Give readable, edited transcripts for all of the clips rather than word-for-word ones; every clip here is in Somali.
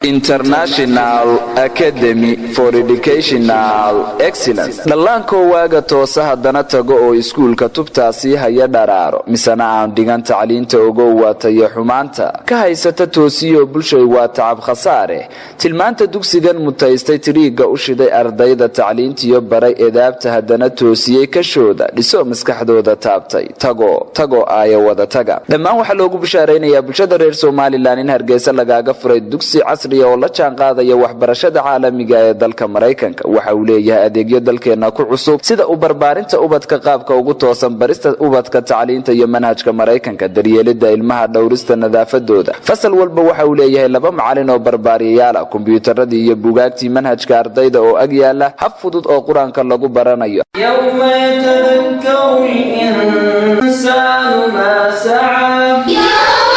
International Academy for Educational Excellence. Dhallaankoo waaga toosa haddana tago oo iskuulka tubtaasii haya dharaaro, misena aan dhigan tacliinta, ogow waa tayo xumaanta ka haysata. Toosiyoo bulshay, waa tacab khasaare. Tilmaanta dugsigan mutaystay, tiriigga u shiday ardayda, tacliintiyo baray edaabta, haddana toosiyey kashooda, dhiso maskaxdooda taabtay. Tago, tago, aaya wada taga. Dhammaan waxaa loogu bishaaraynayaa bulshada reer Somaliland in Hargeysa lagaaga furay dugsi casriya oo la jaan qaadaya waxbarashada caalamiga ee dalka Maraykanka. Waxa uu leeyahay adeegyo dalkeenna ku cusub, sida u barbaarinta ubadka qaabka ugu toosan, barista ubadka tacliinta iyo manhajka Maraykanka, daryeelida ilmaha, dhowrista nadaafadooda. Fasal walba waxa uu leeyahay laba macalin oo barbaariyayaala, kombiyuutaradii iyo bugaagtii manhajka ardayda oo ag yaala, hab fudud oo Qur-aanka lagu baranayo. يوم يتذكر الإنسان ما سعى. يوم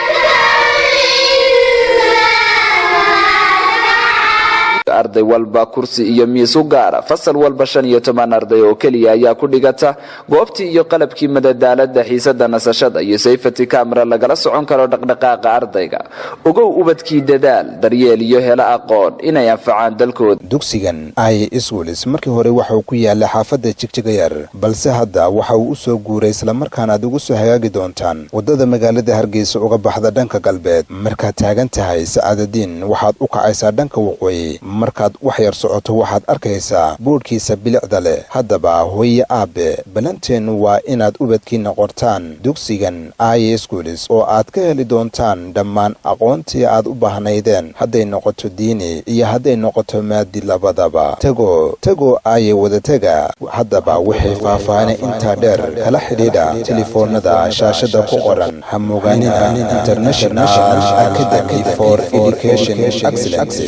يتذكر الإنسان. Arday walba kursi iyo miis u gaara. Fasal walba 15 arday oo keliya ayaa ku dhigata. Goobtii iyo qalabkii madadaalada, xiisada nasashada iyo safety camera lagala socon karo dhaqdhaqaaqa ardayga. Ogow, ubadkii dadaal, daryeel iyo helo aqoon inay anfacaan dalkooda. Dugsigan Aaye Schools markii hore waxa uu ku yaallay xaafadda Jigjigayar, balse hadda waxa uu u soo guuray, islamarkaana aad ugu soo hagaagi doontaan waddada magaalada Hargeysa uga baxda dhanka galbeed. Markaad taagan tahay Sacaadadiin, waxaad u kacaysaa dhanka waqooyi. Markaad wax yar socoto, waxaad arkaysaa boodhkiisa bilicda leh. Haddaba hooye, aabe, balanteennu waa inaad ubadkiinna qortaan dugsigan Aaye Schools, oo aad ka heli doontaan dhammaan aqoontii aad u baahnaydeen, hadday noqoto diini iyo hadday noqoto maadi labadaba. Tego, tego, aaye wadatega. Haddaba wixii faahfaahina intaa dheer, kala xidhiidha telefoonada shaashada ku qoran. Ha mogaanina International Academy for Education Excellence.